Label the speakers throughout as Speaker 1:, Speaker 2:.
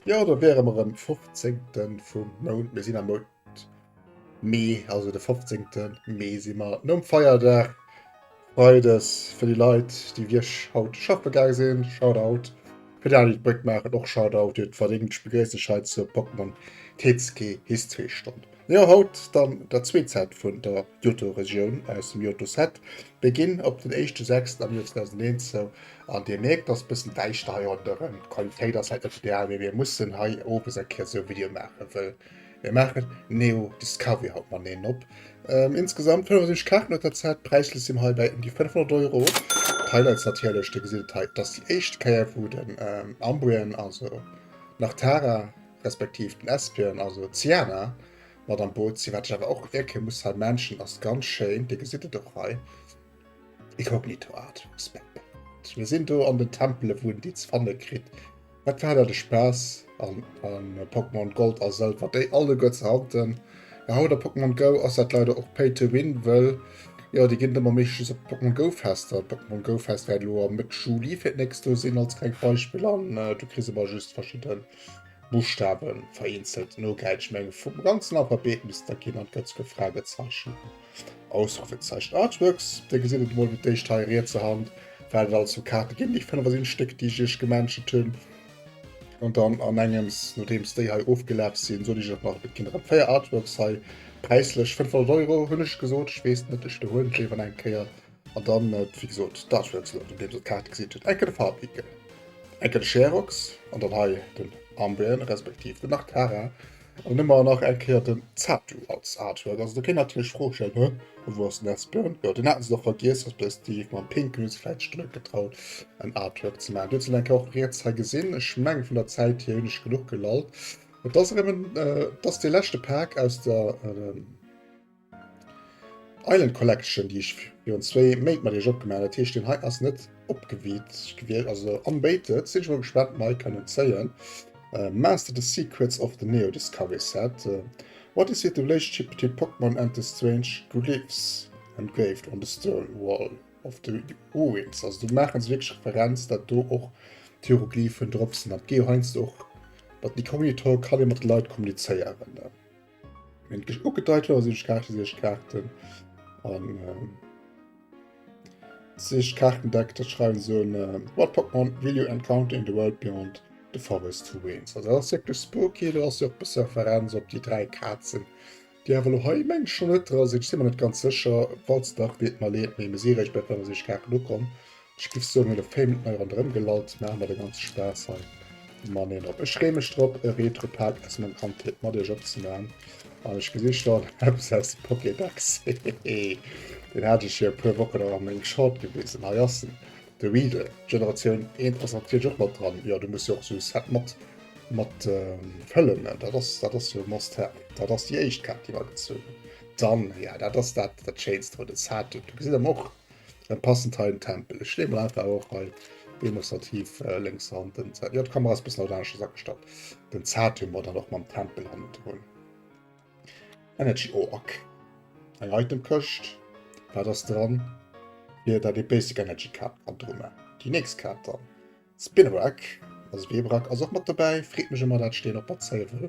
Speaker 1: Jo, do wiere mer erëm, 15. vum Mount, mir sinn am Mount Mee, also de 15. Mee si mer nom Feierdag, Freides, fir déi Leit, déi wéi ech haut schaffe gaange sinn, Shoutout, fir déi aner, déi d'Bréck maachen, och Shoutout, Dir hutt verdéngt. Ech begréissen iech hei zur Pokémon TCG History Stonn. Jo, haut dann dat zweet Set vun der Johto-Regioun aus dem Johto-Set. Mir ginn op den éischte sechsten am Joer 2001 zou an dir mierkt, ass bëssen däischter hei ronderëm. D'Qualitéit ass halt net ideal, mee mir mussen hei owes eng Kéier esou e Video maachen, wëll mir maachen Neo Discovery haut mateneen op. Insgesamt 75 Kaarten huet dat Set, präislech si mer hei bei ëm déi 500 Euro. D'Highlights natierlech, dir gesitt et hei, et ass déi éischt Kéier wou den Umbreon, also Nachtara, respektiv den Espion, also d'Cyana, mat am Boot sinn, wat ech awer och wierklech muss hei mentionen, ass ganz schéin, dir gesitt et och hei, Inkognito Art, Respekt. Mir sinn do an den Tempele wou een déi ze fanne kritt. Wat war dat e Spaass an Pokémon Gold a Sëlwer déi alleguer ze hanten. Ja haut a Pokémon Go ass dat leider och Pay to Win, wëll jo déi ginn et ëmmer méi just op Pokémon Go Fester. D'Pokémon Go Fest wäert elo am Mëtt Juli fir d'nächst do sinn als klengt Beispill an du kriss ëmmer just verschidden Buschtawen vereenzelt nogehäit. Ech mengen vum ganzen Alphabet misst der ginn an et gëtt souguer Fragezeichen an Ausrufezeichen. Artworks, dir gesitt et emol fir d'éischt hei rietser Hand, wat et alles vu Kaarte ginn, déi 75 Stéck déi ech iech gemenschent hunn. An dann an engems, nodeems déi hei ofgelaf sinn, sot ech och nach, et ginn erëm 4 Artworks hei, präislech 500 Euro hunn ech gesot, ech weess net, ech widderhuelen et léiwer nach eng Kéier. An dann, wéi gesot, d'Artworks elo, nodeems der d'Kaarte gesitt hutt, eng Kéier de Farbikel. Eng Kéier de Scherox an dann hei den Umbreon respektiv den Nachtara. An dann hu mer nach eng Kéier den Zatu als Artwork. Also do kéint een natierlech d'Fro stellen, Hä, a wou ass den Espeon? Jo, deen haten se doch vergiess, respektiv mam Pinken hu se vläicht sech net getraut en Artwork ze maachen. Dir hutt se eng Kéier och riets hei gesinn. Ech mengen vun der Zäit hier hunn ech genuch gelallt. Et ass erëm en, et ass dee leschte Pak aus der Island Collection, déi ech virun zwéi Méint mat iech opgemaach hunn. Dat heescht, deen hei ass net opgewiit gewiescht, also unweighted. Sinn ech mol gespannt, ob mer hei kënnen zéien. Master the secrets of the Neo Discovery Set. What is the relationship between Pokémon and the strange glyphs engraved on the stone wall of the ruins? Also do maache se wierklech Referenz, dat do och d'Hieroglyphen drop sinn. An d'Geo heiansdo och mat Inkognito kann ee mat de Leit kommunizéieren. Wenn ich ugedeit habe, sich Karten, sich Karten an ähm, sich Kartendeck, das schreiben so ein äh, What Pokémon will you encounter in the world beyond the forest ruins? Also das ist wirklich spooky, da ass jo och e bësse Referenz op déi dräi Kazen, déi awer elo hei meng schon net dra sinn. Ech si mer net ganz sécher, falls dach, deet mer leed, mee mir si eréischt bei 65 Kaarten ukomm. Ech giff soen, mir hu 4 Minutten hei ronderëm gelallt, maache mer de ganze Spaass hei mateneen op. Ech freeë mech drop, e Retro-Pak aus mengem Kandheet mat iech opzemaachen. An ech gesi schonn eppes aus dem Pokédex. Hehehe, deen hat ech jo e puer Wochen och a mengem Short gewisen. Hei ass en, de Weedle. Generatioun 1 ass natierlech och mat dran. Jo, du muss jo och esou e Set mat mat fëllen. Dat ass, dat ass jo must have. Dat ass déi éischt Kaart, déi mer gezunn hunn. Dann, ja, dat ass dat, dat Schéinst, den Satu. Do gesitt der och. Dann passend hei den Tempel. Ech leeë mol einfach och hei demonstrativ äh, lénks Hand den Z. Ja, d'Kamera ass bëssen aneschters agestallt. Den Z hu mer dann och mam Tempel hannendrun. Energy Orc. Eng Itemkëscht. Wat ass dran? Fir dat ee Basic Energy Kaart kann dru maachen. Déi nächst Kaart dann. Spinnerak, also Webrack ass och mat dobäi. Freet mech ëmmer dat ech deen och mat zéie wëll.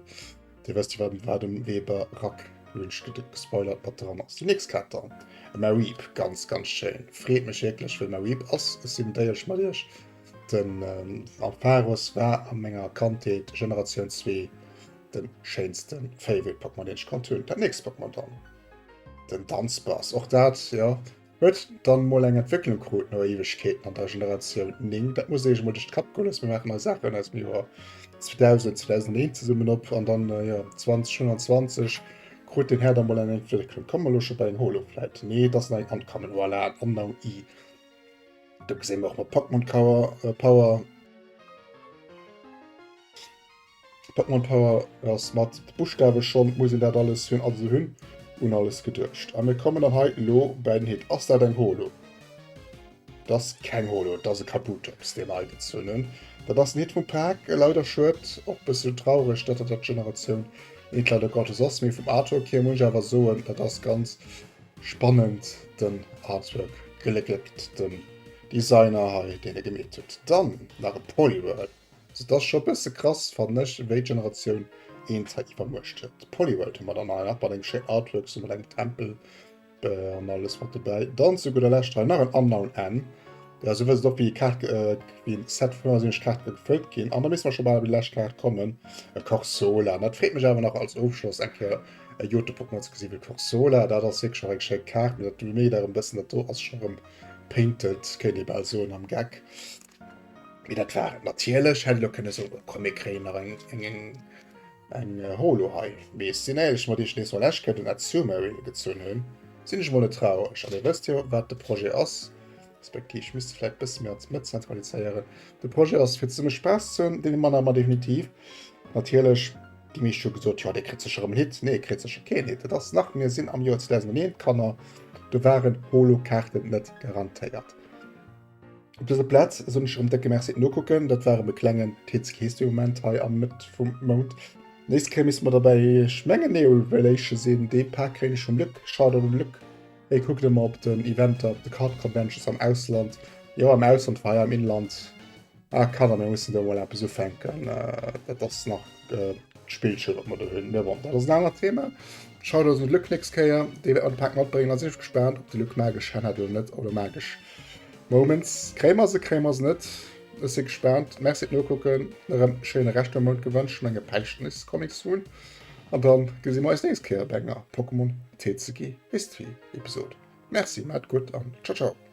Speaker 1: Dir wësst jo wat wat um Weber Rack hunn ech gespoilert mat dran ass. Déi nächst Kaart dann, e Mareep, ganz ganz schéin. Freet mech wierklech wëll Mareep ass, ech sinn éierlech mat iech, den Ampharos war a menger Kandheet Generatioun 2 de schéinste Favorite Pokémon deen ech konnt hunn. Dat nächst Pokémon dann, den Dunsparce, och dat jo Huet dann mol eng Entwécklung krut no Éiwegkeeten an der Generatioun 9. Dat muss Iech emol duerch de Kapp goen, dass mir maachen eis Saachen aus dem Joer 2000, 2001 zesummen op an dann jo 2025 krut den Här da mol eng Entwécklung. Komme mer elo scho bei eng Holo vläit? Nee, et ass nach eng Uncommon, voilà, en Unknown I. Do gesinn mer och mat Pokémon Power. Pokémon Power ass mat de Buschtawe schonn, muss een dat alles hunn, also hunn un alles geduecht. A mir kommen dann hei elo bäi den Hit. Ass dat eng Holo? Dat ass keng Holo, dat ass e Kabutops, dee mer hei gezunn hunn. Dat ass den Hit vum Pak, leider schued, och bëssen traureg, datt dat dat Generatioun eent leider Gottes ass, mee vum Artwork hier muss ech awer soen, dat ass ganz spannend, den Artwork geléckt dem Designer hei, deen e gemeet huet. Dann nach e Poliwhirl. Also dat ass scho e bësse krass, fannen ech, wéi d'Generatioun 1 hei iwwermuecht huet. Poliwhirl hu mer dann nach mat engem schéinen Artwork, sou mat engem Tempel an alles mat dobäi. Dann zu gudder Lescht hei nach en Unknown N. Ja, sou wësst och wéi Kaart, wéi en Set 75 Kaarte gefëllt ginn. An da misste mer scho bal op déi lescht Kaart kommen, e Corsola. Dat freet mech awer nach als Ofschloss eng Kéier e Johto-Pokémon ze gesinn, well Corsola, dat ass wierklech och eng schéi Kaart. Mee dat mierkt awer e bëssen, dat do ass scho rëm painted, kéint ee bal soen am Geck. Mee dat war et natierlech. Hätt ee lo kënne soen, oh komm mir kréien nach eng, eng, eng, eng Holo hei. Mee ech sinn éierlech mat iech, nees mol lech Kéier den Azumarill gezunn hunn, sinn ech mol net traureg. An dir wësst jo wat de Projet ass, respektiv ech misst vläit bësse méi an d'Mëtt zentraliséieren. De Projet ass fir zesumme Spaass ze hunn, deen man mer definitiv. Natierlech, déi meescht hu gesot, jo dee kritt sécher erëm en Hit. Nee, e kritt sécher keen Hit. Et ass nach, mir sinn am Joer 2001, Kanner, do waren Holo-Kaarten net garantéiert. Op dëser Plaz soen ech erëm décke Merci fir d'Nokucken. Dat war erëm e klengen TCG History Moment hei am Mëtt vum Mount. Nächst Kéier misste mer da bei, ech mengen, Neo Revelation sinn. Dee Pak kréien ech vum Luc. Shoutout un de Luc. Hie kuckt ëmmer op den Eventer, op de Card Conventions am Ausland. Jo, am Ausland, war hei am Inland. Ah, Kanner, mir mussen do mol eppes ufänken. Dat ass nach d'Spillschoul, wat mer do hunn. Mee bon, dat ass en anert Thema. Shoutout un de Luc nächst Kéier. Dee wäert mer de Pak matbréngen. Da sinn ech gespaant, ob de Luc magesch Hänn hat oder net, oder magesch Moments. Kréie mer se, kréie mer se net? Ech si gespaant. Merci fir d'Nokucken. Erëm schéine Rescht vum Mount gewënscht. Ech menge Päischten is coming soon. An dann gesi mer eis nächst Kéier bei enger Pokémon TCG History Episode. Merci, maacht gutt an ciao ciao.